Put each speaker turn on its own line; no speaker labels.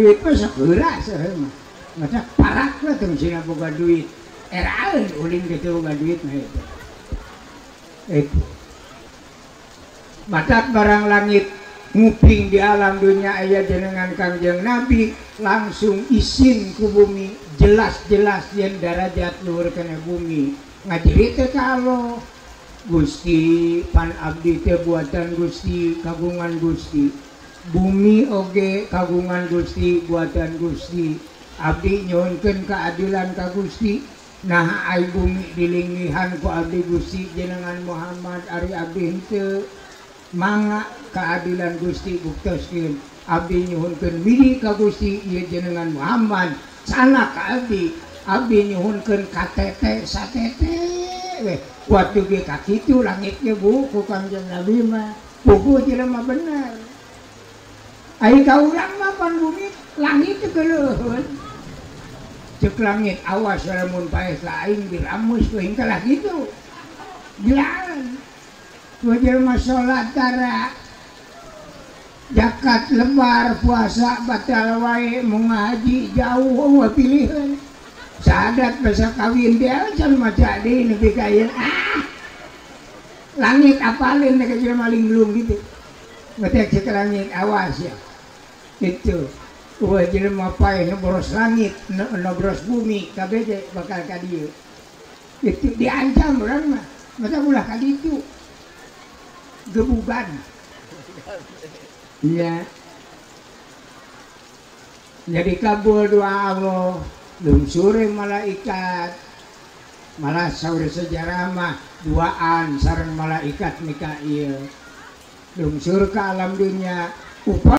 Duit mah sakeura saha mah. Matak parak lah tong sina boga duit. Eraeun ulin kitu boga duit mah eta. Itu. Matak barang langit nguping di alam dunia aya jenengan Kangjeng Nabi langsung isin ku bumi jelas-jelas yen darajat luhur kana bumi. Ngajerit teh ka Allah. Gusti pan abdi teh buatan Gusti kagungan Gusti. Bumi oge kagungan Gusti buatan Gusti. Abdi nyuhunkeun keadilan ka Gusti. Nah ai bumi dilinggihan ku abdi Gusti jenengan Muhammad ari abdi henteu. Mangga keadilan Gusti buktoskeun. Abdi nyuhunkeun widi ka Gusti ieu jenengan Muhammad sana ka abdi. Abdi nyuhunkeun katete satete weh. Waktu ge ka kitu langit ge bu ku Kangjeng Nabi mah. Buku jelema bener. Ai ka urang mah pan bumi langit teh geuleuheun. Ceuk langit awas lamun paeh ka aing diramus ku hingkalah kitu. Gilaan. Ku jelema salat tara zakat lebar puasa batal wae mun ngaji jauh eueuh pilihan. Sahadat basa kawin dia can maca deui nepi ka ieu. Ah. Langit apalin teh jelema linglung gitu. Ngetek ceuk langit awas ya. Itu. Eueuh jelema paeh nu boros langit, nu boros bumi kabeh teh bakal ka dieu. Itu diancam urang mah. Mata ulah ka ditu. Gebugan. Iya. Jadi kabul doa Allah, lungsure malaikat. Malah saur sejarah mah duaan sareng malaikat Mikail. Lungsur ke alam dunia. Upah